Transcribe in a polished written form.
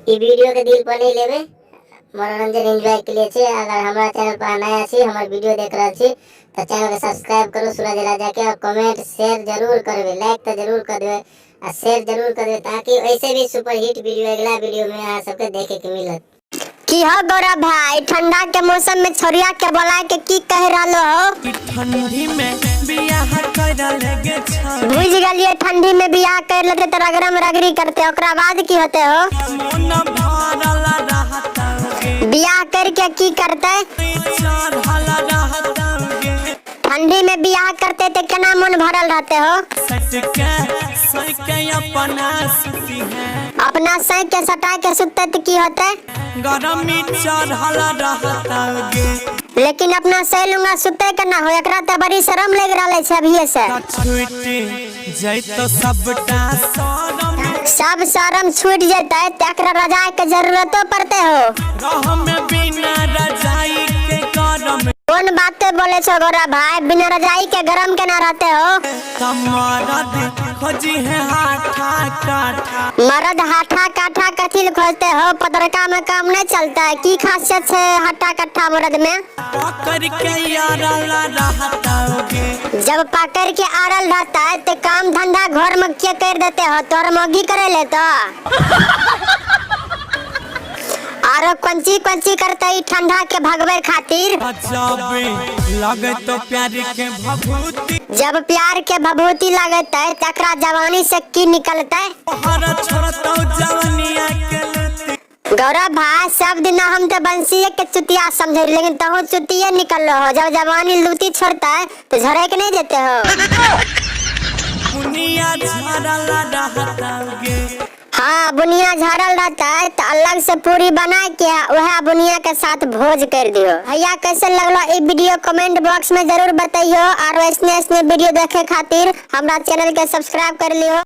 ई video के दिल पर नहीं लेबै, मनोरंजन एंजॉय के लिए छै। अगर हमरा चैनल पर नया छी, हमर वीडियो देख रहल छी, तऽ चैनल के सब्सक्राइब करू सूरज राजा के, और कमेंट शेयर जरूर करबै, लाइक तऽ जरूर कर देबै आ शेयर जरूर कर देबै, ताकि ऐसे भी सुपर हिट वीडियो अगला वीडियो में अहाँ सबके देखे के मिलत। की हो गौरव भाई, ठंडा के मौसम में छोरिया के बोला के की कह रहलो हो? ठंडी में बियाह कर लगे। बुझ गेलिए, ठंडी में बियाह कर लेते तो रगड़म रगड़ी करते, ओकरा बाद की होते हो? मन भरल रहता गे। बियाह करके की करते? चढ़ल रहता गे। ठंडी में बियाह करते तो केना मन भरल रहते हो? सटके सके अपना सुती है। अपना सह के सटा के सुतते तो की होते? गरमी चढ़ल रहता गे। लेकिन अपना सह लूंगा सुते के ना हो, एकरा तो बड़ी शर्म लग रहल छै अभिये से। छूट जैतो सबटा शरम। सब शर्म छूट जेते तो एकरा रजाई के जरूरतो पड़ते हो? रह में बिना रजाई के गरम। कौन बातें बोले छो गौरव भाई, बिना रजाई के गरम केना रहते हो? मरद खोजी है हाठा काठा। मरद हाठा काठा कथी ले खोजते हो? पतरका में काम नहीं चलता है? की खासियत है हाठा काठा मरद में? पकड़ के यारल रहता गे। जब पकड़ के आरल रहता है तो काम धंधा घर में के कर देते हो? तोर मौगी करे ले तो आरो कंची कंची करते ई ठंडा के भगवे खातिर? जब लगे तो प्यार के भभूति। जब प्यार के भभूति लगते है तकरा जवानी से की निकलते? हर छोड़तो जवनिया के लूटी। गौरव भाई, सब दिन हम तो बंसी के चुतिया समझे, लेकिन तहु चुतिये निकल हो। जब जवानी लूटी छोड़ता है तो झरे के नहीं देते हो? बुनिया झरल रहता गे। हाँ, बुनिया झरल रहता है तो अलग से पूरी बना के वह बुनिया के साथ भोज कर दियो। भैया, कैसे लगलो ई वीडियो, कमेंट बॉक्स में जरूर बताइयो, और ऐसने ऐसने वीडियो देखे खातिर हमरा चैनल के सब्सक्राइब कर लियो।